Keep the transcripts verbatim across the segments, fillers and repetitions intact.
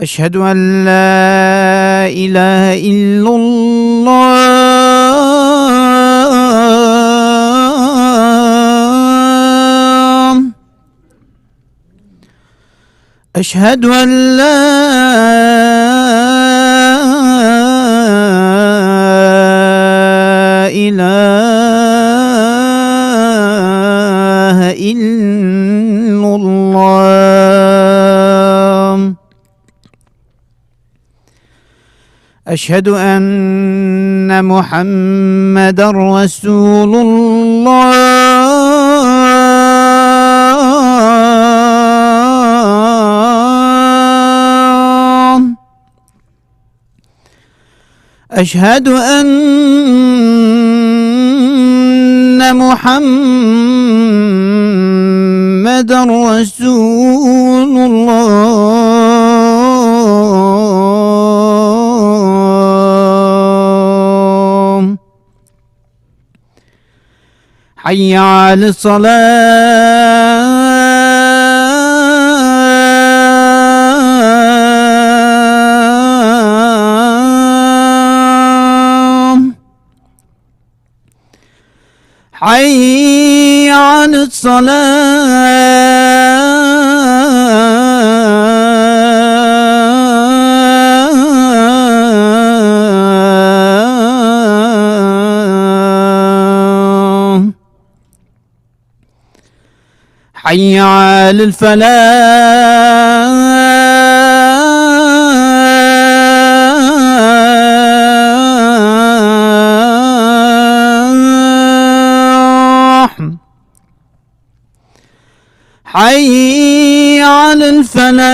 أشهد أن لا إله إلا الله. أشهد أن لا إله إلا الله. أشهد أن محمدا رسول الله. أشهد أن محمدا رسول الله. حي على الصلاة. حي على الصلاة. حي على الفلاح. حي على الفلاح.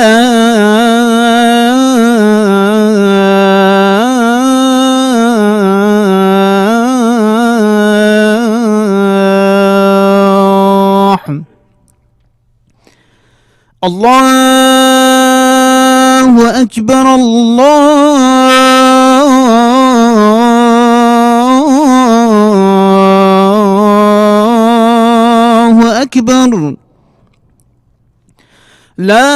الله أكبر، الله أكبر. لا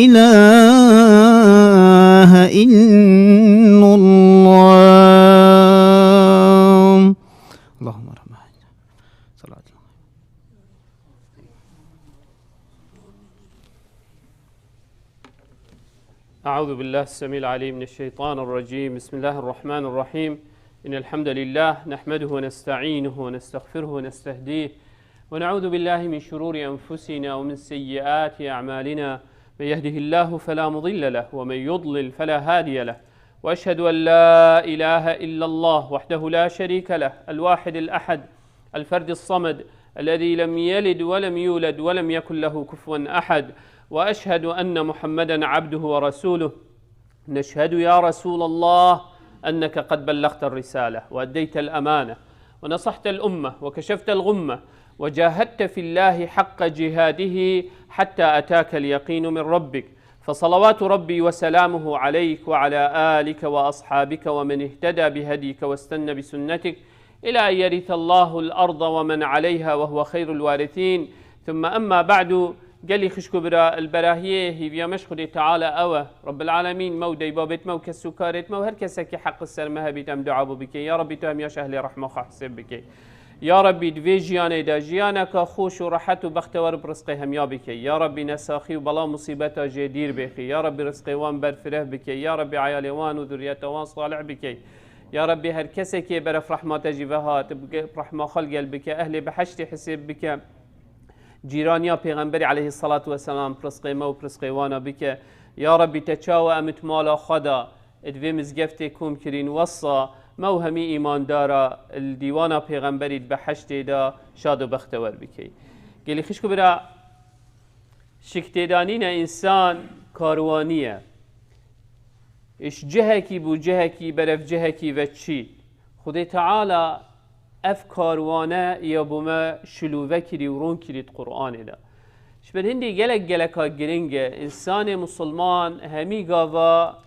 إله إلا الله. اللهم رب العالمين. صلاة الله. أعوذ بالله السميع العليم من الشيطان الرجيم. بسم الله الرحمن الرحيم. إن الحمد لله نحمده ونستعينه ونستغفره ونستهديه، ونعوذ بالله من شرور أنفسنا ومن سيئات أعمالنا. من يهده الله فلا مضل له، ومن يضلل فلا هادي له. وأشهد أن لا إله إلا الله وحده لا شريك له، الواحد الأحد، الفرد الصمد، الذي لم يلد ولم يولد ولم يكن له كفوا أحد. وأشهد أن محمدا عبده ورسوله. نشهد يا رسول الله أنك قد بلغت الرسالة وأديت الأمانة ونصحت الأمة وكشفت الغمة وجاهدت في الله حق جهاده حتى أتاك اليقين من ربك، فصلوات ربي وسلامه عليك وعلى آلك وأصحابك ومن اهتدى بهديك واستن بسنتك إلى أن يرث الله الأرض ومن عليها وهو خير الوارثين. ثم أما بعد. Gelî xişk û bira, li berahiyê hîviya me ji Xwedê Teala ew e. Rabbil Alemîn me û deybabêt me û kes û karêt me û her kesekî heq li ser me hebît em dua bo bike. Ya Rabbî tu hemiyaş ehlê rehma xwe hisêb bike. Ya Rabbî di vê jiyanê de jiyaneka xweş û rehet û bextewer bi rizqê hemiya bike. Ya Rabbî nesaxî û bela û musîbeta jê dîr bêxî. Ya Rabbî rizqê wan berfireh bike. Ya Rabbî eyalê wan û zuriyeta wan salih bike. Ya Rabbî her kesekê beref rehma te jî ve hat, bi ge-, rehma xwe li gel bike, ehlê behiştê hisêb bike. Cîraniya Pêxemberî aleyhisselatu vesselam pirsqê me û pirsqê wana bike. Ya Rabbî te çawa em it mala xwe da, it vê mizgeftê kom kirîn, wesa me û hemî îmandara li dîwana Pêxemberî di behiştê de şad û bextewer bikey. Gelî xişk û bira, şiktêdanîna însan karwanî ye. Ji cihekî bû cihekî, berev cihekî ve çî. Xwedê Teala ev karwane ya bo me şilûve kirî û ron kirî di Qur'anê de. Ji ber hindî gelek geleka giring e, însanê misilman hemî gava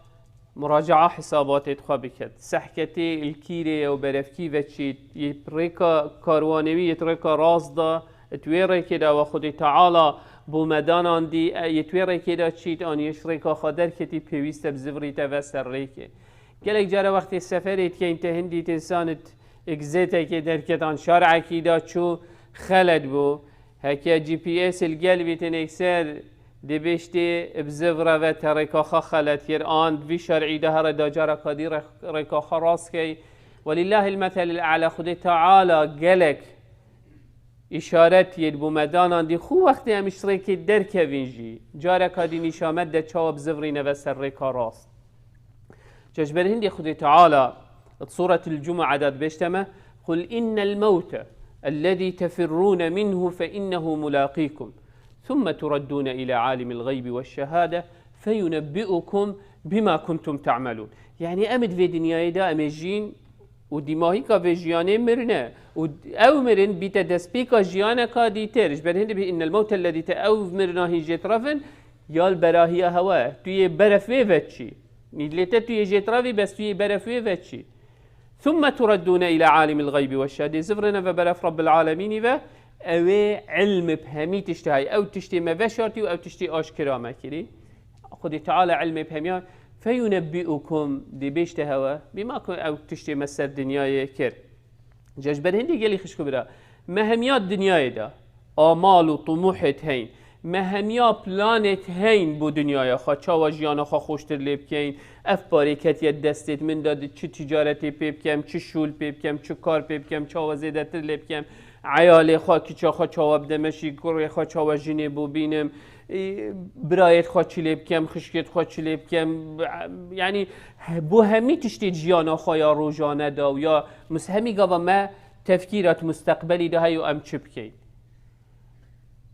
Muracaa hisabatê xwe biket. Sehketê li kîrê ye û berevkî veçît, yê rêka karwanê wî yê rêka rast da, di wê rêkê de we Xwedê Teala bo me danandî, e, yê di wê rêkê de çît, an yê ji rêka xwe derketî, pêwîst e bizivirîte ve ser rêkê. Gelek care wextê seferê dikeyn te hindî însan di egzêtekê derket an şarekî de çû xelet bû. Heke G P S li gel bîtin êkser dê bêjtê bi zivre ve te rêka xwe xelet kir, an vî şer'î de here da careka dî re-, rêka xwe rast key. Welillahil meselil a'la, Xwedê Teala gelek îşaret yê bo me danandî, xwe wextê em ji rêkê derkevîn jî, careka dî nîşamet de çawa bizivrîne ve ser rêka rast. Ji ber hindê Xwedê Teala di Sûretil Cumu'e de dibêjte me, "Qul innel mewte ellezî tefirrûne minhu fe innehu mulâqîkum, thumme tureddûne ilâ âlimil ğeybi veşşehâde feyunebbi'ukum bima kuntum ta'melûn." Yani em di vê dinyayê de em ê jîn û dîmahîka vê jiyanê mirine. Û ew mirin bîte destpêka jiyaneka dîtir. Ji ber hindê bê innel mewte ellezî te ew mirina hîn jê tirevin, ya li berahiya hewe, tu yê beref wê veçî. Nî lê te tu yê jê tirevî, bes tu yê beref wê veçî. Thumme tureddûne ilâ âlimil ğeybi veşşehâde. Dê zivrine ve beref Rabbil Alemînî ve, ew ê ilm bi hemî tiştî hay. Ew tiştê me veşartî û ew tiştê aşkera me kirî. Xwedê Teala ilmê bi hemiyan, feyunebbi'ukum, dê bêjte hewe, bima ku ew tiştê me ser dinyayê kir. Ji ber hindê gelî xişk û bira, me hemiya dinyayê de amal û tumuhêt heyn, me hemiya planêt heyn bo dinyaya xwe, çawa jiyana xwe xweştir lê bikeyn, ev parê ketiye destêt min de, di çi ticaretê pê bikem, çi şûl pê bikem, çi kar pê bikem, çawa zêdetir lê bikem, eyalê xwe, kiça xwe çawa bideme jî, kurê xwe çawa jinê bo bînim, e, birayêt xwe çi lê bikem, xişkêt xwe çi lê bikem, yanî bo hemî tiştê jiyana xwe ya rojane de û ya mus-, hemî gava me tefkîrat musteqbelî de heye û em çi bikeyn.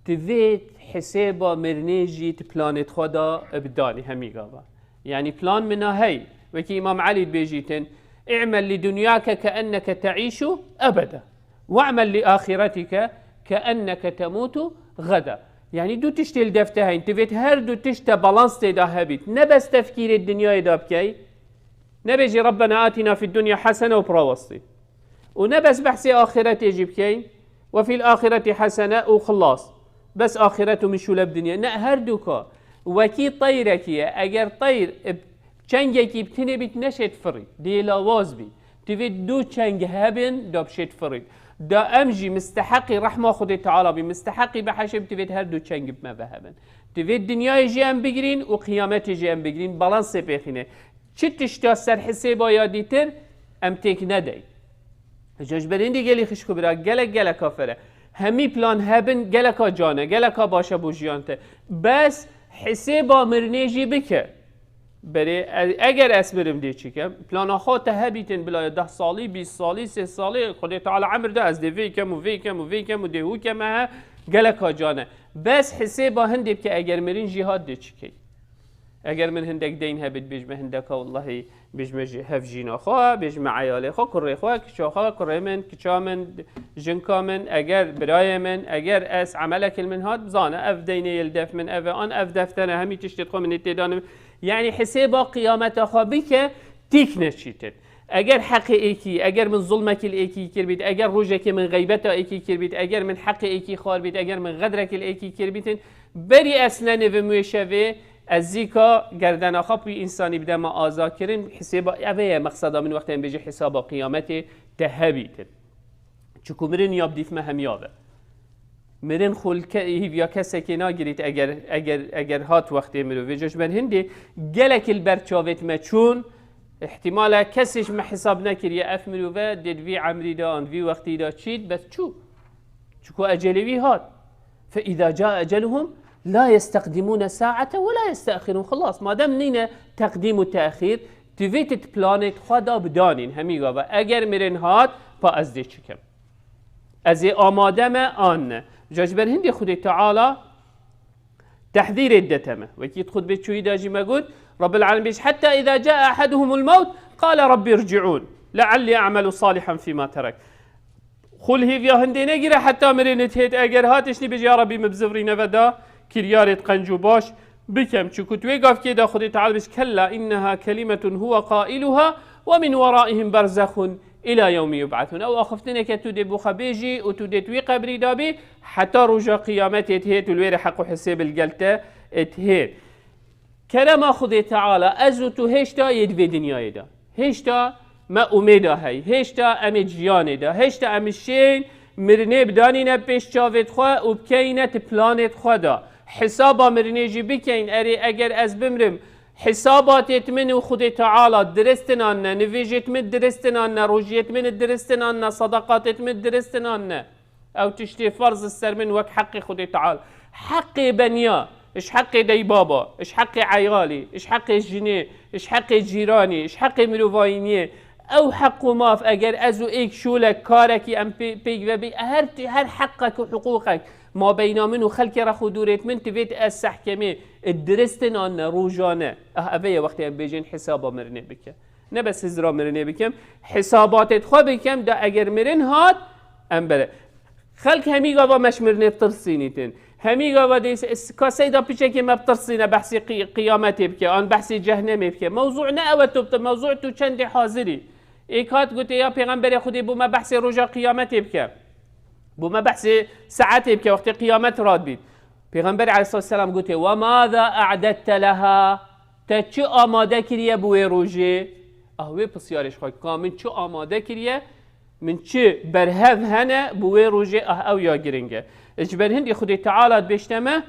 Divê hisêba mirinê jî di planêt xwe de bidanî hemî gava. Yanî plan mina hey. Wekî Îmam Elî dibêjîtin, "I'mel li dunyake ke enneke te'îşu ebede. We'mel li ahiretike ke enneke temutu geda." Yanî du tiştê li def te heyn. Divêt her du tişt te balans tê de hebît. Ne bes tefkîrê dinyayê de bikey, nebêjî, "Rabbena atina fid dunya hasene" û pirawastî. Û ne bes behsê axiretê jî bikeyn, "Ve fil axireti hasene" û xilas. Bes axiret û min şûle bi dinya. Ne, her du ka. Wekî teyrekî ye. Eger teyr, e, çengekî bi tinê bît, neşêt firî. Dê lawaz bî. Divê du çeng hebin, da bişêt firî. Da em jî misteheqî rehma Xwedê Teala bî, misteheqî behişê bî, divêt her du çeng bi me ve hebin. Divêt dinyayê jî em bigirîn û qiyametê jî em bigirîn, balansê pêxîne. Çi tişta ser hisêba ya dîtir em têk nedeyn. Ji ber hindê gelî xişk û bira, gelek geleka fere. Hemî plan hebin, geleka can e, geleka baş e bo jiyan te. Bes hisêba mirinê jî bike. Berê, e-, eger ez mirim dê çi kem? Plana xwe te hebîtin bila deh salî, bîst salî, sê salî, Xwedê Teala emir da ez dê vê kem û vê kem û vê kem û dê hû kem e he, geleka can e. Bes hisêba hindê bike, eger mirin jî hat dê çi key? Eger min hindek deyn hebit, bêjme hindeka wellahî, bêjme ji hev jîna xwe, bêjme eyalê xwe, kurê xwe, kiça xwe, kurê min, kiça min, jinka min, eger birayê min, eger ez emelek li min hat, bizane ev deynê yê li def min ev e, an ev def te ne, hemî tiştê xwe min ê têdanim. Yanî hisêba qiyameta xwe bike, tîk neçîtin. Eger heqê êkî, eger min zulmekî li êkî kirbît, eger rojekê min xeybeta êkî kirbît, eger min heqê êkî xwarbît, eger min xedrekî li êkî kirbîtin, berî ez nenivim wê şevê, ez zîka gerdena xwe bi wî însanî bideme azakirin, hisêba, ev e mexseda min wextê em bêjî hisaba qiyametê te hebîtin. Çiku mirin ya bi dîf me hemiya be. Mirin xwe li ke-, hîviya kesekê nagirît eger, eger, eger hat wextê mirovê. Ji ber hindê gelek li ber çavêt me çûn, îhtîmal e kesê ji me hesab nekiriye ev mirove dê di vî emrî de an di vî wextî de çît, bes çû. Çiku ecelê wî hat. Fe îza ca eceluhum la yesteqdimûne saete ve la yesteexirûn. Xilas, madem nîne teqdîm û teexîr, divê tu di planê xwe de bidanîn hemî gava. Eger mirin hat, pa ez dê çi kem? Ez ê amade me an ne? Ji ber hindê Xwedê Teala tehzîrê dide me. Wekî di xutbê çûyî de jî me got, Rabbil Alem bêj, "Hetta îza caa ahaduhumul mewt, qale Rabbi irci'ûn, leallî a'melu salihan fîma terek." Xul hîviya hindê negire heta mirinit hêt, eger hat işnî bêj, "Ya Rabbî, min bizivrîne ve da kiryarêt qenc û baş, bikem. Çunku tu wê gavkê de Xwedê Teala bêj, "Kella inneha kelimetun huwa qailuha ve min weraihim berzekhun ila yewmi yub'athun." Ew axiftineke tu dê bo xwe bêjî û tu dê tu wî qebrî de bî, heta roja qiyametê tihê, tu li wê re heq û hisêb li gel te tihê. Kerema Xwedê Teala, ez û tu hêşta yê di vê dinyayê de. Hêşta me umêda hey. Hêşta em ê jiyanê de. Hêşta em ê şên mirinê bidanîne pêş çavêt xwe û bikeyne ti planêt xwe de. Hesaba mirinê jî bikeyn, erê eger ez bimrim, hesabatêt min û Xwedê Teala diristin an ne, nivêjêt min diristin an ne, rojiyêt min diristin an ne, sadaqatêt min diristin an ne. Ew tiştê ferz ser min wek heqê Xwedê Teala. Heqê beniya, ji heqê deybaba, ji heqê eyalî, ji heqê jinê, ji heqê cîranî, ji heqê mirovayîniyê. Ew heq û maf, eger ez û êk şûlek karekî em pê-, pêk ve bî, her ti-, her heqek û hiqûqek mabeyna min û xelkê rex û dûrêt min, ti vê ti ez sehkemê, diristin an ne, rojane. Ah, ev ye wextê em bêjin hesaba mirinê bike. Ne bes hizra mirinê bikim, hesabatêt xwe bikim, da eger mirin hat, em bere. Xelk hemî gava me ji mirinê tirsînîtin. Hemî gava dê s-, s-, ka seyda piçekê me bitirsîne behsê qi-, qiyametê bike, an behsê cehnemê bike. Mewzû ne ew e tu bite, mewzû tu çendê hazirî. Êk hat gote, ya Pêxemberê Xwedê, bo me behsê roja qiyametê bike. Bo me behsê saetê bike, wextê qiyamet rat bît. Pêxember aleyhissalatu vesselam gote, "Ve mâzâ e'dedte lehâ?" Te çi amade kiriye bi wê rojê? Ah, wê pisyarê ji xwe, ka min çi amade kiriye? Min çi berhev hene bi wê rojê? Ah, ew ya giring e. Ji ber hindî Xwedê Teala dibêjte me,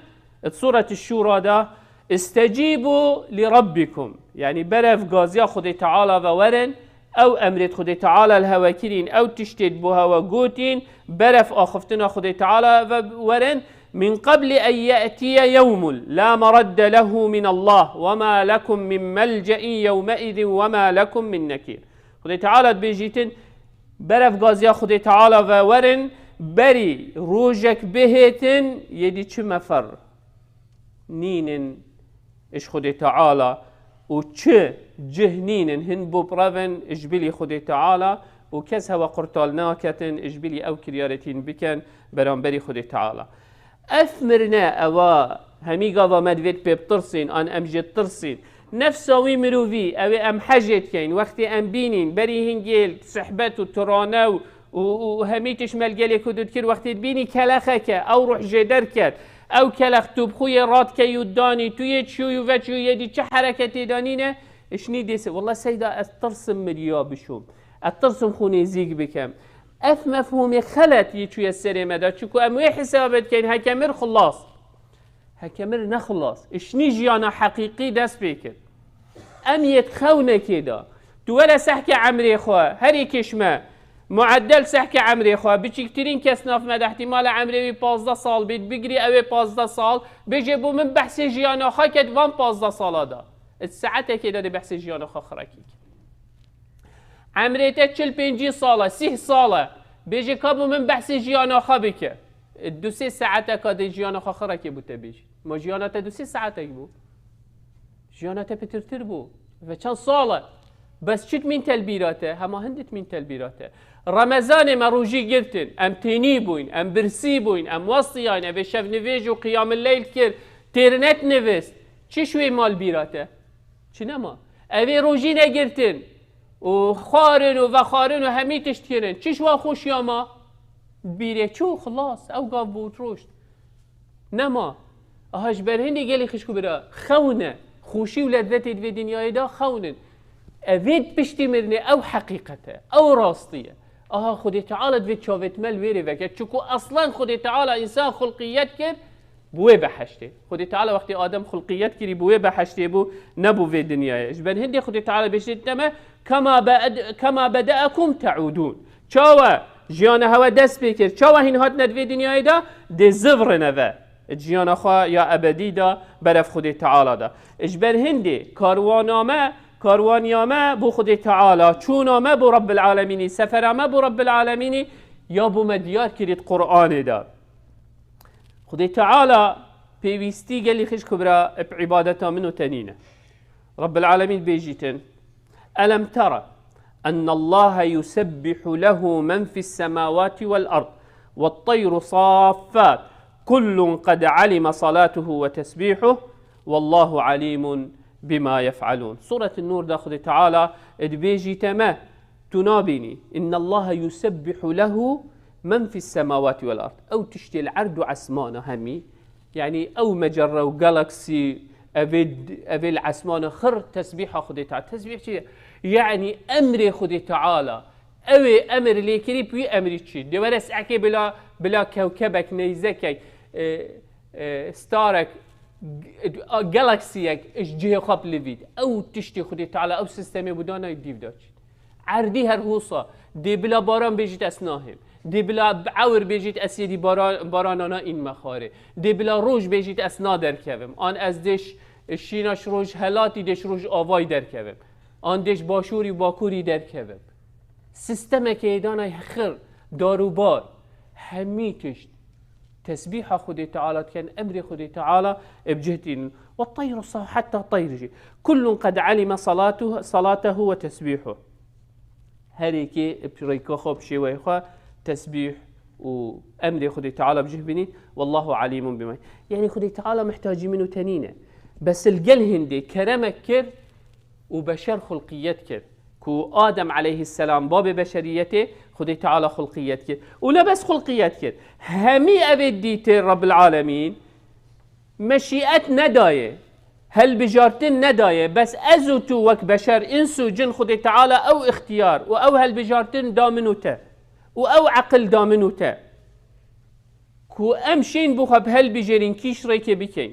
di Sûreti Şûra de, "Istecîbû li Rabbikum." Yanî berev gaziya Xwedê Teala ve werin, ew emrêt Xwedê Teala li hewe kirîn, ew tiştêt bo hewe gotîn, berev axiftina Xwedê Teala ve werin, "Min qebli en ye'tiye yewmun la meradde lehu min Allah ve ma lekum min melce'in yewme'izin ve ma lekum min nekîr." Xwedê Teala dibêjîtin, berev gaziya Xwedê Teala ve werin, berî rojek bihêtin, yê dî çi mefer nînin ji Xwedê Teala û çi cih nînin hin bo birevin ji bilî Xwedê Teala û kes hewa qurtal naketin ji bilî ew kiryarêtîn bikin beramberî Xwedê Teala. Ev mirine ewa hemî gava me divêt pê bitirsîn, an em jê ditirsîn. Nefsa wî mirovî, ew ê em hejê dikeyn, wextê em bînîn, berî hingê sihbet û tirane û, û, û hemî tişt me li gelê ku dikir, wextê dibînî kelexeke, ew ruh jê derket, ew kelex tu bi xwe yê radikey û danî, tu yê çûyî û veçûyî, yê dî çi hereketê de nîne, şinî dê se, "Wela seyda ez tirsim miriya bişûm. Ez tirsim xwe nêzîk bikim." Ev mefhûmê xelet yê çûye serê me de. Çunku em wê hesabê dikeyn, heke mir xilas. Heke mir ne xilas. Şinî jiyana heqîqî dest pê kir. Em yê xewnekê de. Tu were sehke emrê xwe, herî kişme, mueddel sehke emrê xwe, biçîktirîn kes nav me de ihtimale emrê wî pazdeh sal bît, bigirî ew ê pazdeh sal, bêje bo min behsê jiyana xwe ket van pazdeh sala de. Di saetekê de dê behsê jiyana xwe xirekî kir. Emrê te çil pêncî sal e, sîh sal e. Bêje ka bo min behsê jiyana xwe bike. E, du sê saeteka dê jiyana xwe xirekê bo te bêjî. Ma jiyana te du sê saetek bû? Jiyana te pitirtir bû. Ve çend sal e? Bes çi dimîn te li bîra te? Hema hin dimîn te li bîra te. Remezanê me rojî girtin, em tênî bûyn, em birsî bûyn, em westiyayn, evê şev nivêj û qiyamil leyl kir, têrinet nivist. Çi ji wê ma li bîra te? Çi nema? Evê rojî negirtin û xwarin û vexwarin û hemî tişt kirin. Çi ji wan xweşiya ma? Bîrê çû, xilas, ew gav bû, rojt. Nema. Aha, ji ber hindê gelî xişk û bira, xewn e. Xweşî û lezzetê di vê dinyayê de xewn in. Evê piştî mirinê, ew heqîqet e, ew rastî ye. Aha, Xwedê Teala divê çavêt me li wê rê veke. Çunku eslan Xwedê Teala însan xulqiyet kir, bi wê beheştê. Xwedê Teala wextê Adem xulqiyet kirî, bi wê beheştê bû, ne bo vê dinyayê. Ji ber hindê Xwedê Teala bêjê te me, "Kema be-, kema bede'ekum te'udûn." Çawa jiyana hewe dest pê kir, çawa hîn hatine di vê dinyayê de, dê zivirine ve. Jiyana xwe ya ebedî de berev Xwedê Teala de. Ji ber hindê karwana me, karwaniya me bo Xwedê Teala, çûna me bo Rabbil Alemînî, sefera me bo Rabbil Alemînî, ya bo me diyar kirî di Qur'anê de. Xwedê Teala pêwîstî gelî xişk û bira bi îbadeta min û te nîne. Rabbil Alemîn bêjîtin, "Elem tera ennallaha yusebbihu lehu men fis semawati vel ard ve teyru saffat, kullun qed alime salatuhu ve tesbihuh, والله عليم بما يفعلون. Sûretun Nûr de Xwedê Teala dibêjî te me, tu nabînî. إن الله يسبح له من في السماوات والأرض. Ew tiştê li erd û esmana hemî, yanî ew mecerre û galaksî, evê, evê li esmana xir tesbîha Xwedê Teala. Tesbîh çi ye? Yanî emrê Xwedê Teala. Ew ê emir lê kirî, bi wî emrî çi? Dê were sekê bila, bila kewkebek, neyzekek, e, e, starek, g-, galaksiyek ji cihê xwe bilivît. Ew tiştê Xwedê Teala, ew sistemê bi dana dîv de çît. Erdî her hosa. Dê bila baran bêjît ez nahêm. Dê bila ewir bêjît ez êdî bara-, baranana înme xwarê. Dê bila roj bêjît ez naderkevim. An ez dê ş-, şîna ji roj helatî, dê ji roj avayî derkevim. An dê ji başûrî û bakurî derkevim. Sistemekê êdanay xir, darûbar, hemî tişt tesbîha Xwedê Teala dikin, emrê Xwedê Teala bi cih tînin. والطير صا-، حتى طير jî. كل قد علم صلاته، صلاته وتسبيحه. Her yekê bi rêka xwe, bi şêweyê xwe tesbîh û emrê Xwedê Teala bi cih bînî. والله عليم بما. Yanî Xwedê Teala mihtacî min û te nîne. Bes li gel hindê keremek kir, û beşer xulqiyet kir. Ku Adem aleyhisselam, babê beşeriyetê, Xwedê Teala xulqiyet kir. Û ne bes xulqiyet kir. Hemî evê dîtê Rabbil Alemîn meşiyet nedaye, helbijartin nedaye. Bes ez û tu wek beşer, ins û cin Xwedê Teala ew ixtiyar û ew helbijartin da min û te. Û ew eqil da min û te. Ku em şên bo xwe bi helbijêrîn kîş rêkê bikeyn.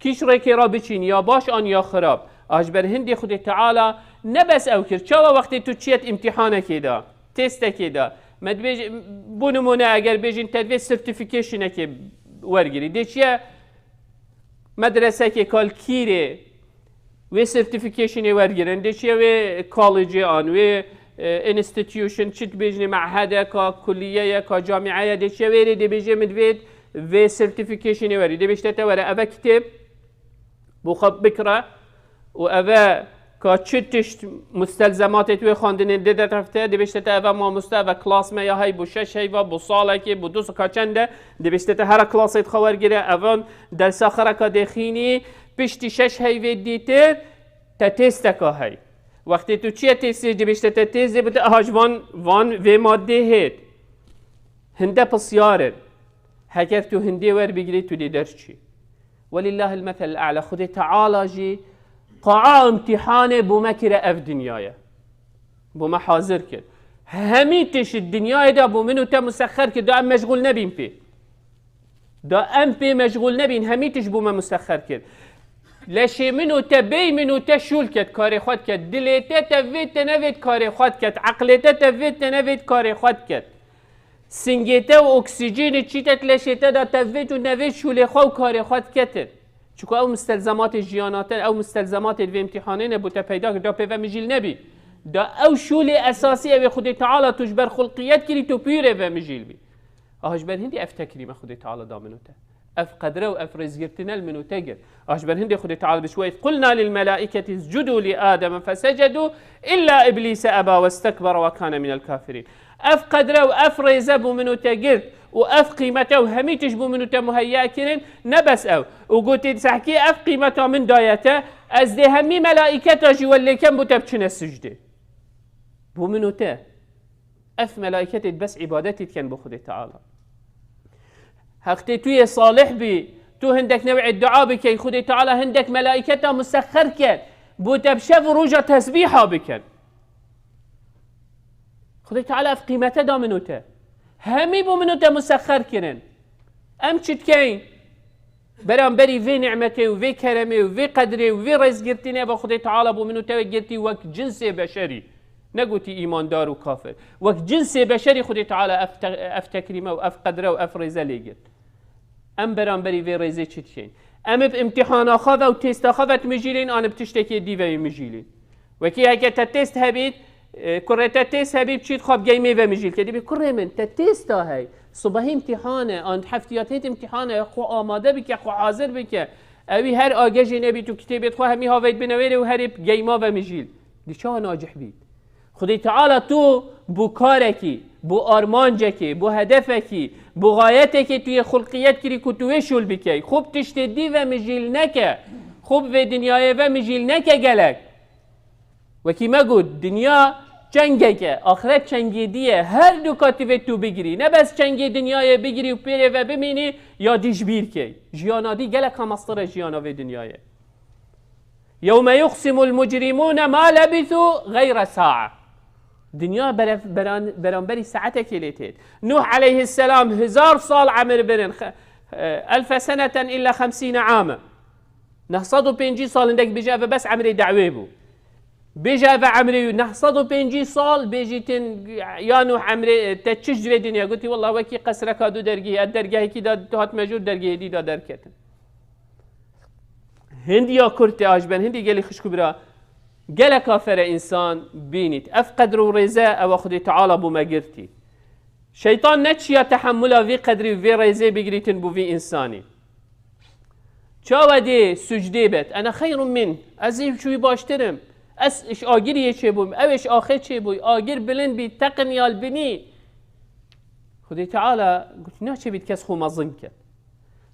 Kîş rêkê re biçîn, ya baş an ya xirab. A ji ber hindê Xwedê Teala ne bes ew kir. Çawa wextê tu çiyet îmtîhanekê de, têstekê de, me dibêje, bo nimûne eger bêjin te divê certificationekê wergirî. Dê çiye medresekê ka li kîrê wê certificationê wergirin, dê çiye wê collegeê an, wê, e, institution, çi dibêjinê, mehede, ka kulliyeye, ka camiyeye, dê çiye wê rê dê bêjê min divê vê certificationê werî. Dê bêjte te were, eve kitêb bo xwe bikire û eve ka çi tişt mustelzematê tu wê xwendinê dê de tefte, dê bêjte te eve mamoste, eve klas me ya hey bo şeş heyva, bo salekê, bo du ka çend e, dê bêjte te here klasê xwe wergire, evan dersa xireka dê xînî, piştî şeş heyvê dîtir te têsteka hey. Wextê tu çiye têstê dibêjte te têstê bide, aha ji van, van vê maddê hêt. Hinde pisyar in. Heger tu hindê werbigirî tu dê derçî. Welillahil meselul a'la. Xwedê Teala jî qaa imtîhanê bo me kire ev dinyaya. Bo me hazir kir. Hemî tişt dinyayê de bo min û te musexxer kir. Da em meşgûl nebîn pê. Da em pê meşgûl nebîn, hemî tişt bo me musexxer kir. Leşê min û te, bey min û te şûl ket, karê xwe diket. Dilê te tevê te nevêt karê xwe diket. Eqlê te tevê te nevêt karê xwe diket. Singê te û oksîjînê çî te leşê te de tevêt û nevêt şûlê xwe û karê xwe diketin. Çiku ew mustelzematê jiyana te, ew mustelzematê vê îmtîhanê ne bo te peyda kir, da pê ve mijîl nebî. Da ew şûlê esasî ew ê Xwedê Teala tu ji ber xulqiyet kirî, tu pîrê ve mijîl bî. Aha ji ber hindî ev tekrîme Xwedê Teala da min û te. Ev qedre û ev rêzgirtine li min û te girt. Aha ji ber hindê Xwedê Teala bi şweyt, "قلنا للملائكة اسجدوا لآدم فسجدوا إلا إبليس أبى واستكبر وكان من الكافرين." Ev qedre û ev rêze bo min û te girt û ev qîmete û hemî tişt bo min û te muheyya kirin, ne bes ew. Û gotê, "Sehkî ev qîmeta min daye te, ez dê hemî melaîketa jî welê kem bo te biçine sicdê." Bo min û te. Ev melaîketê bes îbadetî dikin bo Xwedê Teala. Heqtê tu yê salih bî, tu hindek new'ê dua bikey, Xwedê Teala hindek melaîketa musexxer ket, bo te bi şev û roja tesbîha bikin. Xwedê Teala ev qîmete da min û te. Hemî bo min û te musexxer kirin. Em çi dikeyn? Beramberî vê nîmetê û vê keremê û vê qedrê û vê rêzgirtînê ve Xwedê Teala bo min û te girtî wek cinsê beşerî. Negotî îmandar û kafir. Wek cinsê beşerî Xwedê Teala ev te-, ev tekrîme û ev qedre û ev rêze lê girt. Em beramberî vê rêzê çi dikeyn? Em bi îmtîhana xwe ve û têsta xwe ve dimijîlîn, an bi tiştekê dî ve yê mijîlîn? Wekî heke te têst hebît, e, kurê te têst hebît, çît xwe bi geymê ve mijîl ke. Dibê, kurê min, te têsta hey. Sibehî îmtîhan e, an heftiyat hêt îmtîhan e, xwe amade bike, xwe hazir bike. Ewî her agejê nebît û kitêbê xwe hemî haveyt binewêrê û herê bi geyma ve mijîl. Dê çawa nacih bît? Xwedê Teala tu bo karekî, bo armancekê, bo hedefekî, bo xayetekê tu yê xulqiyet kirî ku tu wê şûl bikey. Xwe bi tiştê dî ve mijîl neke. Xwe bi vê dinyayê ve mijîl neke gelek. Wekî me got, dinya çengek e, axiret çengê dî ye. Her du katî vê tu bigirî. Ne bes çengê dinyayê bigirî û pêrê ve bimînî, ya dî ji bîr key. Jiyana dî gelek hamestir e jiyana vê dinyayê. يَوْمَ يُقْسِمُ الْمُجْرِمُونَ مَا لَبِثُوا غَيْرَ سَاعَةٍ. Dinya beref-, beran-, beramberî saetekê lê têt. Nuh aleyhisselam hezar sal emir birin. Xe-, e, أَلْفَ سَنَةً إِلَّا خَمْسِينَ عَامًا. Neh sed û pêncî sal hindek bêje, ev bes emrê dawê bû. Bêje ev emrê wî neh sed û pêncî sal, bêjîtin, ya Nuh, emrê te çi ji vê dinya? Gotî, wallah, wekî qesreka du dergehî, ez dergehekî de hatime jor, dergehê dî de derketim. Hindî ya kurt e, a ji ber hindî gelî xişk û bira, gelek afere însan bînît. Ev qedr û rêze ewa Xwedê Teala bo me girtî. Şeytan neçiya tehemmula vî qedrî û vê rêzê bigirîtin bo vî însanî. Çawa dê sucdê bet? Ene xeyrun min. Ez ê ji wî baştir im. Ez ji agiriyê çêbûm. Ew ê ji axê çêbûy. Agir bilind bî, teqin ya li binî. Xwedê Teala got, naçe bît kes xwe mezin ket.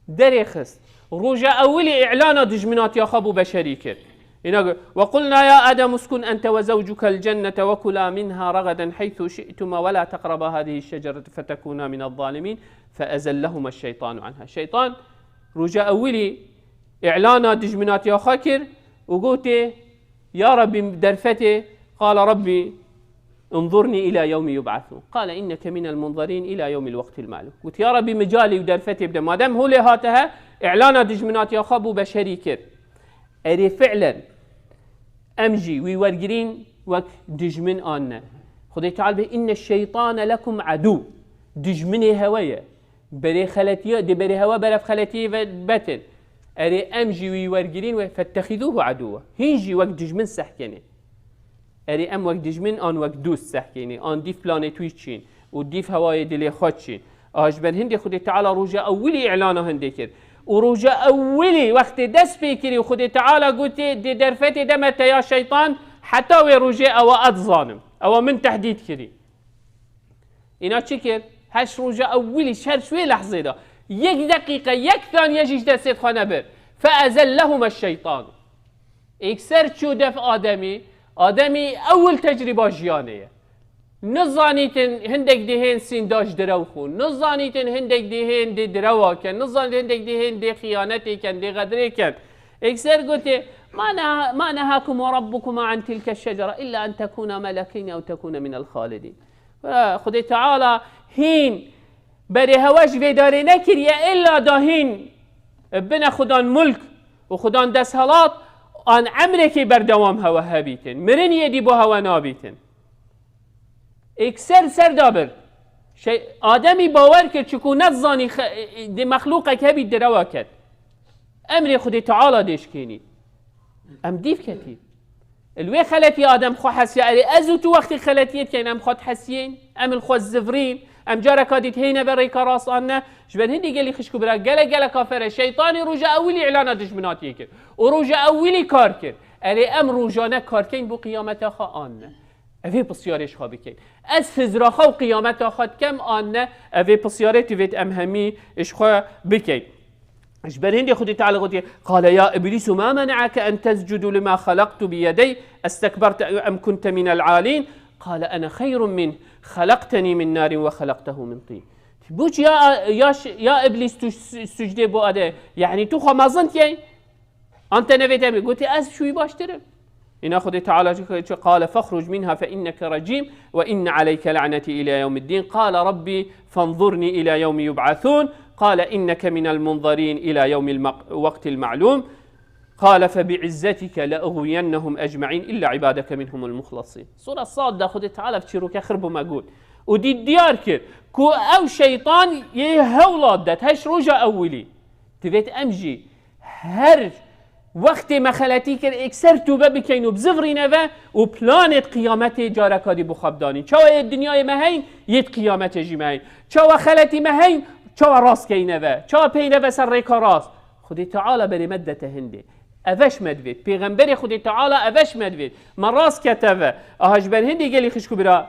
Derê xist. Roja ewilî îlana dijminatiya xwe bo beşerî kir. Îna got, وَقُلْنَا يَا آدَمُ اسْكُنْ أَنْتَ وَزَوْجُكَ الْجَنَّةَ وَكُلَا مِنْهَا رَغَدًا حَيْثُ شِئْتُمَا وَلَا تَقْرَبَا هَذِهِ الشَّجَرَةَ فَتَكُونَا مِنَ الظَّالِمِينَ فَأَزَلَّهُمَا الشَّيْطَانُ عَنْهَا. Şeytan roja ewilî îlana dijminatiya xwe kir û gotê, ya Rabbî, derfetê, قَالَ رَبِّ انْظُرْنِي إِلَى يَوْمِ يُبْعَثُونَ قَالَ إِنَّكَ مِنَ الْمُنْظَرِينَ إِلَى يَوْمِ الْوَقْتِ الْمَعْلُومِ. Got, ya Rabbî, micalî û derfetê bide. Madem holê hate he, îlana dijminatiya xwe bo beşerî kir. Erê fi'len em jî wî wergirîn wek dijmin anne. Xwedê Teala bê, إِنَّ الشَّيْطَانَ لَكُمْ عَدُوٌّ. Dijminê hewe ye. Berê xeletiye, dê berê hewe beref xeletiyê ve betin. Erê em jî wî wergirîn we فَاتَّخِذُوهُ عَدُوًّا. Hîn jî wek dijmin sehkenê. Erê em wek dijmin an wek dûst sehkênî, an dîv planê twî çîn û dîv hewayê dilê xwe çîn. A ji ber hindê Xwedê Teala roja ewilî îlana hindê kir. Û roja ewilî wextê dest pê kirî û Xwedê Teala gotê, dê derfetê deme te ya şeytan, heta wê rojê ewa ez dizanim. Ewa min tehdîd kirî. Îna çi kir? Heşt roja ewilî şer ji wê lehzê de. Yek deqîqe, yek saniye jî ji destê xwe nebir. فَأَزَلَّهُمَا الشَّيْطَانُ. Êkser çû def Ademî, Ademî ewil tecrîba jiyanê ye. Nizanîtin hindek dihên sînda ji direw xûn. Nizanîtin hindek dihên dê direwa ken. Nizanîtin hindek dihên dê xiyanetê ken, dê xedrê ken. Êkser gotê, مَا نَهَا-، مَا نَهَاكُمَا رَبُّكُمَا عَنْ تِلْكَ الشَّجَرَةِ إِلَّا أَنْ تَكُونَا مَلَكَيْنِ أَوْ تَكُونَا مِنَ الْخَالِدِينَ. Xwedê Teala hîn berê hewe ji vê darê nekiriye, illa da hîn bine xudan mulk û xudan desthilat an emrekê berdewam hewe hebîtin. Miriniyê dî bo hewe nabîtin. Êkser ser dabir. Şey, Ademî bawer kir, çiku nezanî xe-, dê mexlûqek hebî direwa ket. Emrê Xwedê Teala dêşkênî. Em dîv ketî. Li wê xeletî Adem xwe hesiya, erê ez û tu wextê xeletiyê dikeyn, em xwe dihesiyên, em li xwe zivrîn, em careka dît hêne ve rêka rast an ne. Ji ber hindî gelî xişk û bira, gelek gelek afere, şeytanî roja ewilî îlana dijminatiyê kir. Û roja ewilî kar kir. Erê em rojane kar keyn bo qiyameta xwe an ne. Evê pisyarê ji xwe bikeyn. Ez hizra xwe û qiyameta xwe dikem an ne, evê pisyarê divêt em hemî ji xwe bikeyn. Ji ber hindê Xwedê Teala gotiye, قَالَ يَا إِبْلِيسُ مَا مَنَعَكَ أَنْ تَسْجُدَ لِمَا خَلَقْتُ بِيَدَيَّ أَسْتَكْبَرْتَ أَمْ كُنْتَ مِنَ الْعَالِينَ قَالَ أَنَا خَيْرٌ مِنْهُ خَلَقْتَنِي مِنْ نَارٍ وَخَلَقْتَهُ مِنْ طِينٍ. Bû çi ya, ya, ya Îblîs tu s-, sucdê bo ade? Yanî tu xwe mezin dikey? An te nevê te bê. Gotê, ez ji wî baştir im. Îna Xwedê Teala jî, jî, قَالَ فَاخْرُجْ مِنْهَا فَإِنَّكَ رَجِيمٌ وَإِنَّ عَلَيْكَ لَعْنَتِي إِلَى يَوْمِ الدِّينِ قَالَ رَبِّ فَانْظُرْنِي إِلَى يَوْمِ يُبْعَثُونَ قَالَ إِنَّكَ مِنَ الْمُنْظَرِينَ إِلَى يَوْمِ الْوَقْتِ الْمَعْلُومِ قَالَ فَبِعِزَّتِكَ لَأُغْوِيَنَّهُمْ أَجْمَعِينَ إِلَّا عِبَادَكَ مِنْهُمُ الْمُخْلَصِينَ. Sûre Sad de Xwedê Teala çîrokê xir bo me got. Û dî diyar kir ku ew şeytan yê hewla det, heşt roja ewilî. Divêt em jî her wextê me xeletî kir, êkser tûbe bikeyn û bizivirîne ve û planêt qiyametê careka dî bo xwe bidanîn. Çawa yê dinyayê me heyn, yêt qiyametê jî me heyn. Çawa xeletî me heyn, çawa rast keyne ve. Çawa peyne ve ser rêka rast. Xwedê Teala berê me didete hindê. Eveş me divêt. Pêxemberê Xwedê Teala eveş me divêt. Me rast kete ve. Aha ji ber hindê gelî xişk û bira.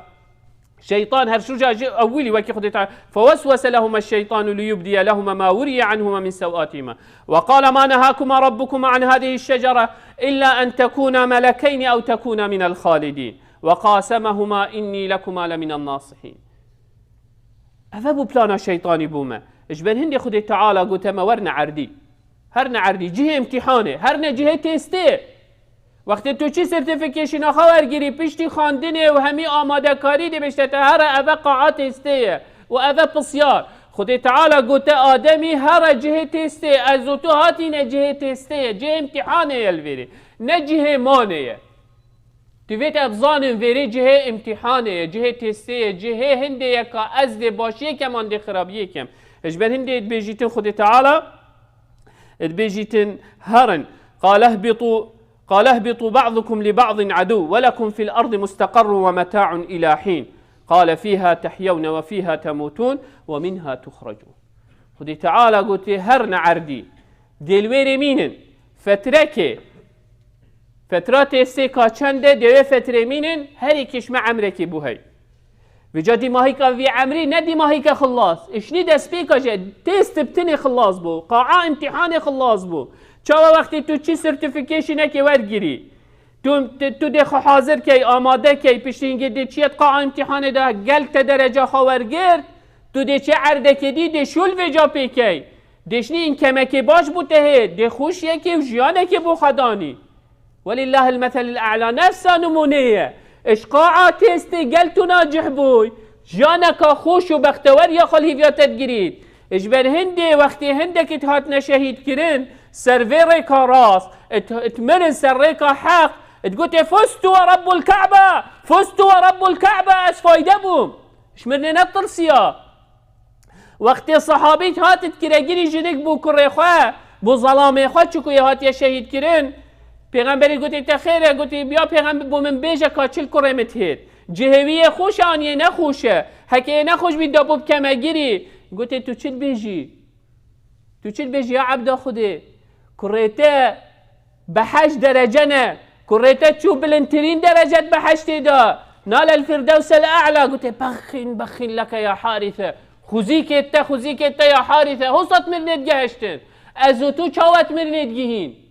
Şeytan her şûca ji ewilî wekî Xwedê Teala. فوسوس لهما الشيطان ليبدي لهما ما وري عنهما من سوآتهما. وقال ما نهاكما ربكما عن هذه الشجرة إلا أن تكونا ملكين أو تكونا من الخالدين. وقاسمهما إني لكما لمن الناصحين. Eve bû plana şeytanî bû me. Ji ber hindê Xwedê Teala gote me werne erdî. Herne erdî, cihê îmtîhanê, herne cihê testê. Wextê tu çi sertifikêşina xwe wergirî, piştî xwendinê û hemî amadekarî dê bêjte te here eve qaa testê ye û eve pisyar. Xwedê Teala gote Ademî here cihê testê, ez û tu hatîne cihê testê ye, cihê îmtîhanê ye li vêrê. Ne cihê manê ye. Divêt ev zanin vêrê cihê îmtîhanê ye, cihê testê ye, cihê hindê ye ka ez dê başiyê kem an dê xirabiyê kem. Ji ber hindê dibêjîtin Xwedê Teala, dibêjîtin herin. قال اهبطوا، قال اهبطوا بعضكم لبعض عدو ولكم في الأرض مستقر ومتاع إلى حين. قال فيها تحيون وفيها تموتون ومنها تخرجون. Xwedê Teala gotiye, herin erdî. Dê li wêrê mînin. Fetrekê. Fetra testê ka çend e, dê wê fetrê mînin, her êkê ji me emrekê bû hey. Vêca dîmahîka vî emrî ne dîmahîke xilas. Îşnî destpêka jî test bi tinê xilas bû. Qaa îmtîhanê xilas bû. Çawa wextê tu çi sertifikêşînekê wergirî? Tu, tu, tu dê xwe hazir key, amade key, piştî hingê dê çiyet qaa îmtîhanê de gel te dereca xwe wergirt, tu dê çi erdekê dî, dê şûl vêca pê key. Dê şnî înkemekê baş bû te hê, dê xweşiyekê û jiyanekê bo xwe danî. ولله المثل الأعلى, nefsa nimûnê ye. Ji qaa testê gel tu nacih bûy, jiyaneka xweş û bextewer ya xwe li hîviya te digirît. Ji ber hindê wextê hindekî hatine şehîd kirin, ser vê rêka rast, it, it mirin ser rêka heq, it gotê, "Fuztu ve Rabbul Ka'be, fuztu ve Rabbul Ka'be, ez fayde bûm." Ji mirinê netirsiya. Wextê sahabî hat it kiregirî jinik bû kurê xwe, bû zelamê xwe, çiku yê hatiye şehîd kirin. Pêxemberî gotê, "Te xêr e?" Gotê, "Ya pêxember, bo min bêje ka çil kurê min têt. Cihê wî yê xweş e an yê nexweş e? Heke yê nexweş bî da bo bikeme girî." Gotê, "Tu çi dibêjî?" Tu çi dibêjî ya ebda Xwedê? Kurê te behişt derece ne. Kurê te çû bilindtirîn derecet behiştê de. Nalel firdewsel a'la. Gote, "Bexîn, bexîn leke ya Harise. Xuzîkê te, xuzîkê te ya Harise. Hosat mirinê digehiştin. Ez û tu çawet mirinê digihîn."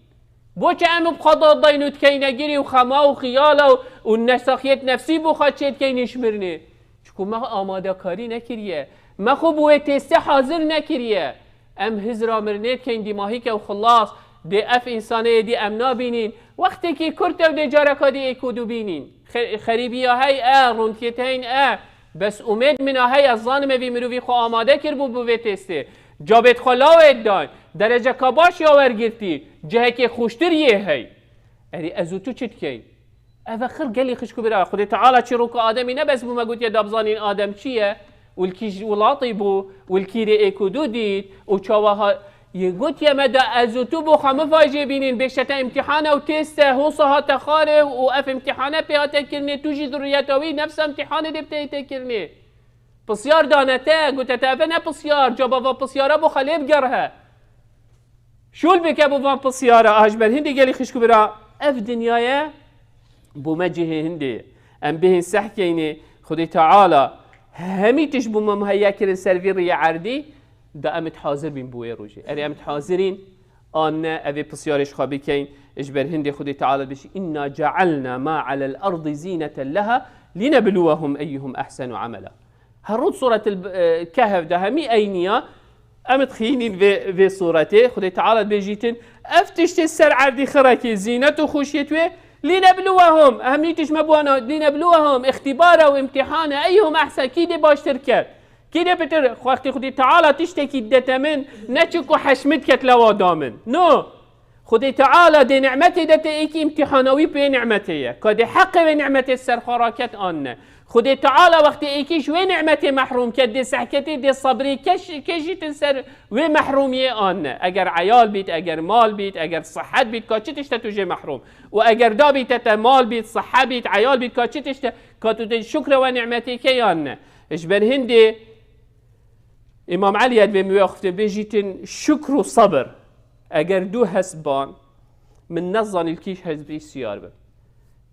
Boçi em bi xwe da dayn û dikeyne girî û xema û xiyala û, û nesaxiyet nefsî bo xwe çê dikeynî ji mirinê? Çiku me amadekarî nekiriye. Me xwe bi wê testê hazir nekiriye. Em hizra mirinê dikeyn dîmahîke û xilas, dê ev însanê yê dî em nabînîn. Wextekî kurt ew dê careka dî êk û du bînîn. Xe-, xerîbiya hey e, rûntiyet heyn e. Bes umêd min a hey, ez zanim evî mirovî xwe amade kiribû bi vê testê. Cabêt xwe lawê dayn. Dereceka baş ya wergirtî. Cihekê xweştir yê hey. Erê ez û tu çi dikeyn? Ev e xir gelî xişk û bira. Xwedê Teala çîroka Ademî ne bes bû me gotiye da bizanîn Adem çi ye? Û li kîj welatî bû? Û li kîrê êk û du dît? Û çawa ha-, yê gotiye me da ez û tu bo xwe mifajê bînîn, bêşte te îmtîhane û têste, hosa hate xarê û ev îmtîhane pê hate kirinê, tu jî zurriyeta wî nefsa îmtîhanê dê bi te hate kirinê. Pisyar dane te, gote te eve ne pisyar, caba va pisyara bo xwe lê bigerhe. Şûl bike bo van pisyara, a ji ber hindê gelî xişk û bira, ev dinyaya bo me cihê hindê ye. Em bihên sehkeynê, Xwedê Teala hemî tişt bo me muheyya kirin ser vî riyê erdî, da em it hazir bîn bo wê rojê. Erê em it hazirîn, an ne, evê pisyarê ji xwe bikeyn, ji ber hindê Xwedê Teala dibêjî, "Inna cealna ma alel ardi zîneten leha linebluwehum eyyuhum ehsenu amela." Her rût Suretil, e, Kehf de hemî eyniya, em dixînîn vê, vê suretê, Xwedê Teala dibêjîtin, ev tiştê ser erdî xirekê, zînet û xweşiyet wê, "Lînebluwehum", hemî tişt me bi wana, "Lînebluwehum", îxtîbar e û îmtîhan e, "eyyuhum ehsen", kî dê baştir ket, kî dê pitir, wextê Xwedê Teala tiştekî didete min, ne çiku heşmit ket lewa da min. No. Xwedê Teala dê nimetê de te êkî îmtîhana wî pê nimetê ye. Ka dê heqê wê nimetê ser xwe raket an ne. Xwedê Teala wextê êkî ji wê nimetê mehrûm ke, dê sehketê, dê sebrê, keş-, kejîtin ser wê mehrûmiyê an ne. Eger eyal bît, eger mal bît, eger sihet bît, ka çi tişte tu jê mehrûm? Û eger da bîte te mal bît, sihe bît, eyal bît, ka çi tişte? Ka tu dê şukre we nimetê ke yan ne? Ji ber hindê Îmam Elî ye divê min wê axiftin, bêjîtin şukr û sebir. Eger du hest ban, Min nezanî li kî hizbî siyar bim.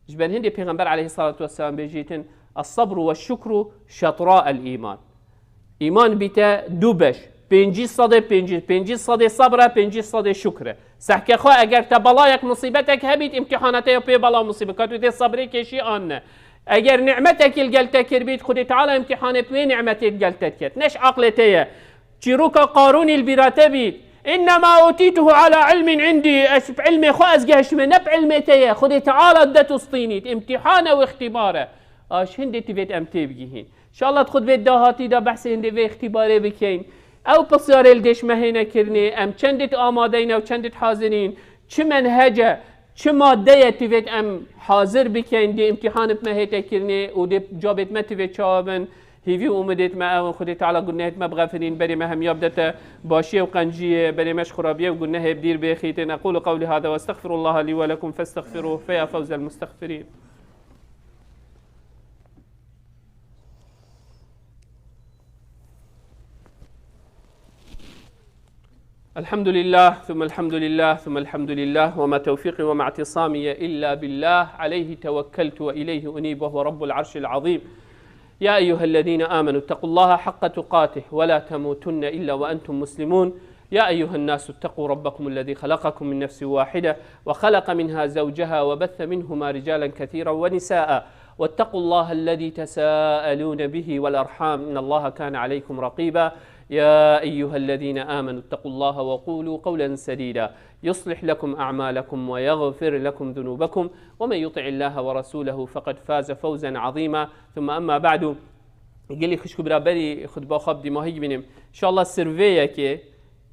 Ji ber hindê Pêxember aleyhissalatu vesselam bêjîtin, "Es-sabru ve şukru şetra el-îman." Îman bîte du beş. Pêncî sedê pêncî, pêncî sedê sabr e, pêncî sedê şukr e. Sehke xwe eger te belayek, musîbetek hebît, îmtîhana te ya pê bela musîbet, ka tu tê sebrê kêşî an ne. Eger nimetekî li gel te kirbît, Xwedê Teala îmtîhanê bi wê nimetê li gel te diket. Ne ji aqlê te ye. Çîroka Qarûnî li bîra te bît. "Innema utîtuhu ala ilmin indî." Ez bi ilmê xwe ez gehiştime, ne bi ilmê te ye. Xwedê Teala dide tu stînît. Îmtîhan e û îxtîbar e. A ji hindê tu vêt em têbigihîn. Înşallah di xutbê dahatî de behsê hindê vê îxtîbarê bikeyin. Ew pisyarê li dêş me hêne kirinê. Em çendit amadeyin ew çendit hazirîn. Çi menhece, çi madde ye tu vêt em hazir bikeyin, dê îmtîhan bi me hête kirinê û dê cabêt me tu vê çawa bin. Hîvî û umidêt me ew in, Xwedê Teala gunehêt me bixefirîn, berê me hemiya bidete başiyê û qenciyê, berê me ji xurabiyê û gunehê bi dîr bêxîtin. Eqûlu qewlî hada ve estexfirullaha lî ve lekum festexfiruh fe ya fewzel mustexfirîn. الحمد لله، ثم الحمد لله، ثم الحمد لله، وما توفيقي وما اعتصامي إلا بالله، عليه توكلت وإليه أنيب، وهو رب العرش العظيم. يا أيها الذين آمنوا اتقوا الله حق تقاته ولا تموتن إلا وأنتم مسلمون. يا أيها الناس اتقوا ربكم الذي خلقكم من نفس واحدة وخلق منها زوجها وبث منهما رجالا كثيرا ونساء واتقوا الله الذي تساءلون به والأرحام إن الله كان عليكم رقيبا. يا أيها الذين آمنوا اتقوا الله وقولوا قولا سديدا يصلح لكم أعمالكم ويغفر لكم ذنوبكم ومن يطع الله ورسوله فقد فاز فوزا عظيما. ثم أما بعد. Gelî xişk û biraberî xutba xwe bi dîmahî bînim. Înşallah surveyekê,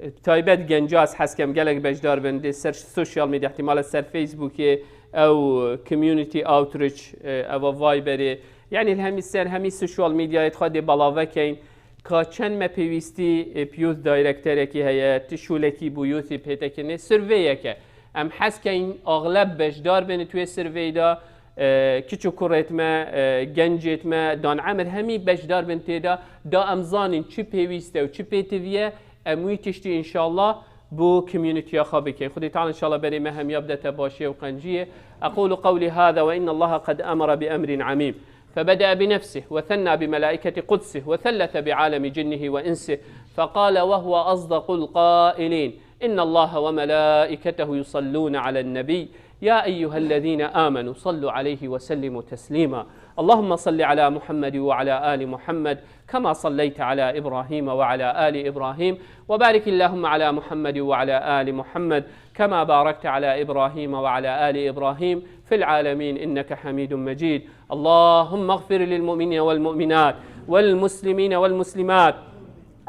e, taybet genca ez hez kem gelek beşdar bin, dê ser social media, ihtimal e ser Facebookê, ew community outreach, e, eva Viberê. Yanî li hemî ser, hemî social mediayê xwe dê belave keyin. Ka çend me pêwîstî, e, bi youth directorekî heye, ti şûlekî bû youthî pête kirinê, surveyeke. Em hez keyin axleb beşdar bin tu wê surveyê de, e, kiç û kurêt me, e, gencêt me, dan emir hemî beşdar bin tê de, da em zanîn çi pêwîst e û çi pêtivî ye, em wî tiştî înşallah bo communityya xwe bikin. Xwedê Teala înşallah berê me hemiya bidete başiyê û qenciyê. أقول قولي هذا وإن الله قد أمر بأمر عميم. فبدأ بنفسه وثنى بملائكة قدسه وثلث بعالم جنه وإنسه فقال وهو أصدق القائلين: إن الله وملائكته يصلون على النبي يا أيها الذين آمنوا صلوا عليه وسلموا تسليما. اللهم صل على محمد وعلى آل محمد كما صليت على إبراهيم وعلى آل إبراهيم وبارك اللهم على محمد وعلى آل محمد كما باركت على إبراهيم وعلى آل إبراهيم في العالمين إنك حميد مجيد. اللهم اغفر للمؤمنين والمؤمنات والمسلمين والمسلمات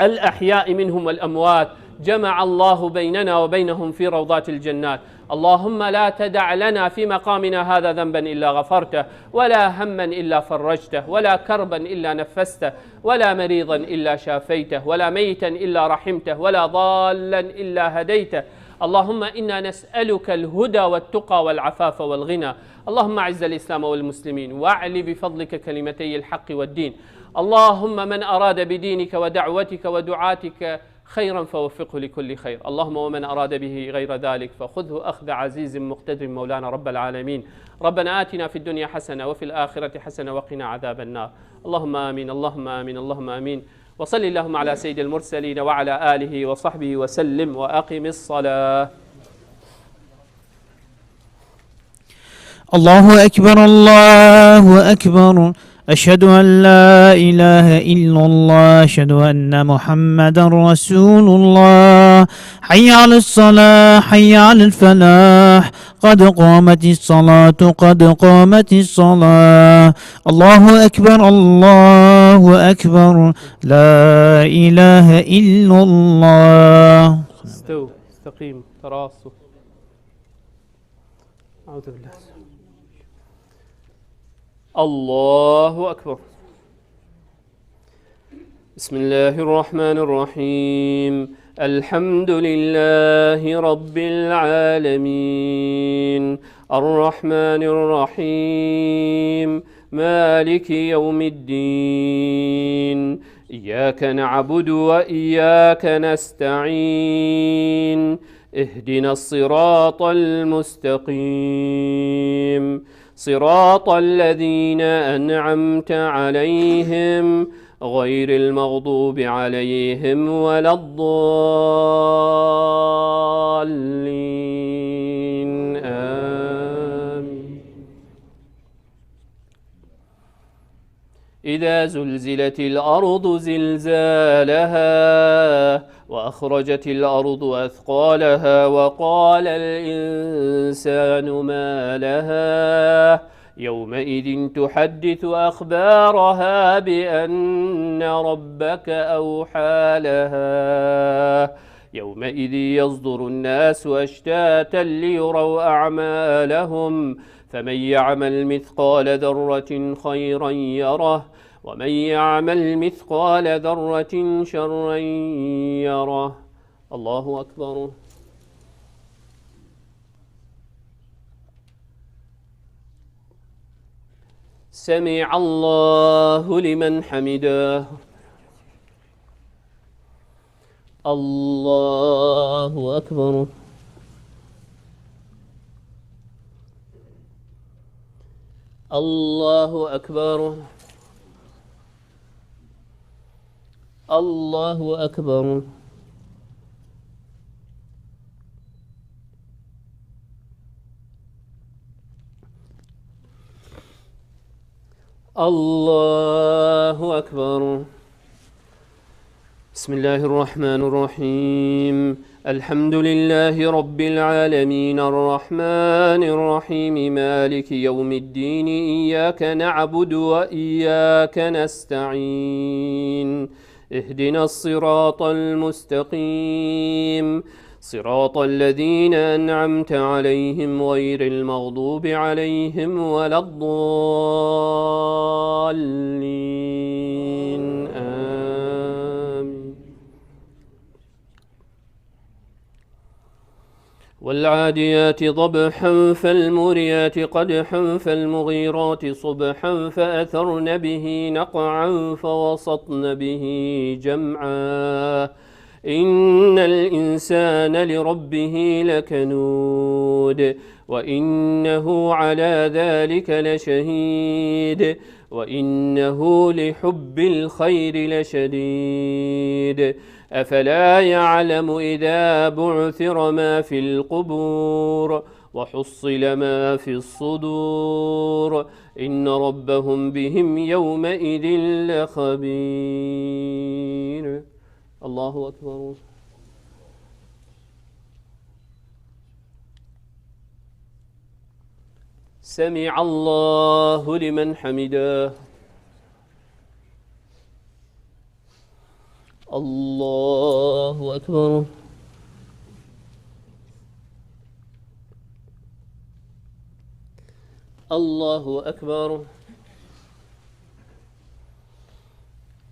الأحياء منهم والأموات، جمع الله بيننا وبينهم في روضات الجنات. اللهم لا تدع لنا في مقامنا هذا ذنبا إلا غفرته، ولا هما إلا فرجته، ولا كربا إلا نفسته، ولا مريضا إلا شافيته، ولا ميتا إلا رحمته، ولا ضالا إلا هديته. اللهم إنا نسألك الهدى والتقى والعفاف والغنى. اللهم أعز الإسلام والمسلمين، وأعل بفضلك كلمتي الحق والدين. اللهم من أراد بدينك ودعوتك ودعاتك خيرا فوفقه لكل خير. اللهم ومن أراد به غير ذلك فخذه أخذ عزيز مقتدر مولانا رب العالمين. ربنا آتنا في الدنيا حسنة وفي الآخرة حسنة وقنا عذاب النار. اللهم آمين، اللهم آمين، اللهم آمين. وصل اللهم على سيد المرسلين وعلى آله وصحبه وسلم وأقم الصلاة. الله أكبر، الله أكبر. أشهد أن لا إله إلا الله، أشهد أن محمدا رسول الله. حي على الصلاة، حي على الفلاح. قد قامت الصلاة، قد قامت الصلاة. الله أكبر، الله أكبر. لا إله إلا الله. استو، استقيم، تراصوا. أعوذ بالله. الله أكبر. بسم الله الرحمن الرحيم. الحمد لله رب العالمين. الرحمن الرحيم. مالك يوم الدين. إياك نعبد وإياك نستعين. اهدنا الصراط المستقيم، صراط الذين أنعمت عليهم، غير المغضوب عليهم ولا الضالين. آمين. إذا زلزلت الأرض زلزالها، وأخرجت الأرض أثقالها، وقال الإنسان ما لها، يومئذ تحدث أخبارها بأن ربك أوحى لها، يومئذ يصدر الناس أشتاتا ليروا أعمالهم، فمن يعمل مثقال ذرة خيرا يره، ومن يعمل مثقال ذرة شرا يره. الله أكبر. سمع الله لمن حمده. الله أكبر. الله أكبر. الله أكبر. الله أكبر. بسم الله الرحمن الرحيم. الحمد لله رب العالمين، الرحمن الرحيم، مالك يوم الدين، إياك نعبد وإياك نستعين، اهدنا الصراط المستقيم، صراط الذين أنعمت عليهم غير المغضوب عليهم ولا الضالين. آمين. والعاديات ضبحا فالموريات قدحا فالمغيرات صبحا فأثرن به نقعا فوسطن به جمعا. إن الإنسان لربه لكنود وإنه على ذلك لشهيد وإنه لحب الخير لشديد. أفلا يعلم إذا بعثر ما في القبور وحصل ما في الصدور إن ربهم بهم يومئذ لخبير. الله أكبر. سمع الله لمن حمده. الله أكبر. الله أكبر.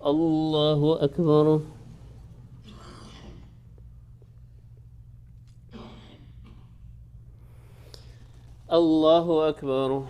الله أكبر. الله أكبر.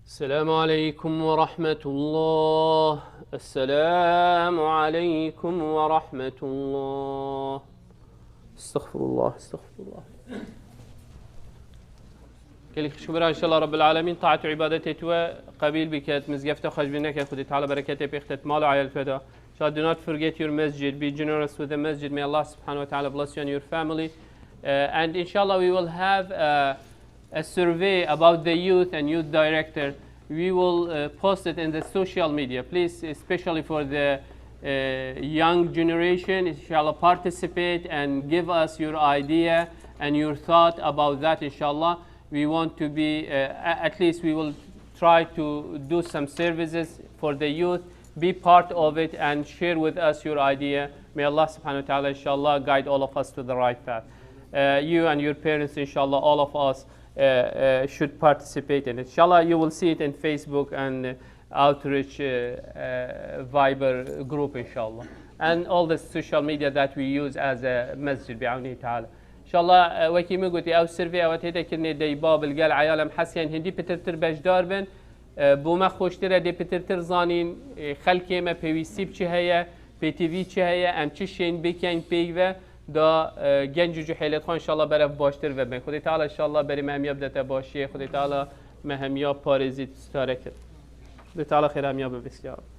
السلام عليكم ورحمة الله. السلام عليكم ورحمة الله. استغفر الله، استغفر الله. Gelî xişk bira, înşallah Rabbil Alemîn taet û îbadetê tu we qebîl biket, mizgefta xwe ji bîr neke, Xwedê Teala bereketê pê xite, mal û eyal tu we de. Inshallah, do not forget your masjid, be generous with the masjid. May Allah subhanahu wa ta'ala bless you and your family. Uh, and inshallah, we will have uh, a survey about the youth and youth director. We will uh, post it in the social media. Please, especially for the uh, young generation, inshallah, participate and give us your idea and your thought about that, inshallah. We want to be, uh, a- at least we will try to do some services for the youth, be part of it and share with us your idea. May Allah subhanahu wa ta'ala, inshallah, guide all of us to the right path. Uh, you and your parents, inshallah, all of us uh, uh, should participate in it. Inshallah, you will see it in Facebook and uh, outreach uh, uh, Viber group, inshallah. And all the social media that we use as a masjid, bi'awnihi ta'ala. Inshallah, uh, wekî min gotî, ew survey ew tê de kirinê, deyba bilgel eyalem hesiyên hindî pitirtir beşdar bin. E, bo me xweştir e dê pitirtir zanîn, e, xelkê me pêwîstî bi çi heye, pêtivî çi heye, em çi şên bikeyn pêk ve da, e, genc û cuhêlêt xwe inşallah berev baştir ve bên. Xwedê Teala inşallah berê me hemiya bidete başiyê. Xwedê Teala me hemiya parêzî stare kir. Xwedê Teala xêra hemiya bibîst ya Rab.